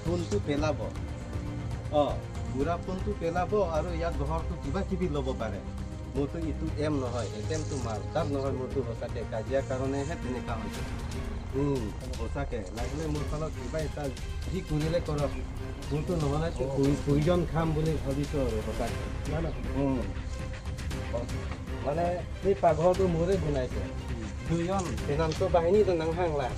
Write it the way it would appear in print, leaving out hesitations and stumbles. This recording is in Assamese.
ফোনটো পেলাব, অঁ বুঢ়া ফোনটো পেলাব আৰু ইয়াত ঘৰটো কিবা কিবি ল'ব পাৰে। মোৰতো ইটো এম নহয়, এটেমটো মাৰদাৰ নহয়। মোৰতো সঁচাকৈ কাজিয়াৰ কাৰণেহে তেনেকুৱা হৈছে। সঁচাকৈ লাগিলে মোৰ ফালত কিবা এটা যি কৰিলে কৰক, মোৰতো নহ'লে প্ৰয়োজন খাম বুলি ভাবিছোঁ আৰু সঁচাকৈ। মানে সেই পাকঘৰটো মোৰে বনাইছে, দুজন সিদ্ধান্ত বাহিনী নাংহাংলা।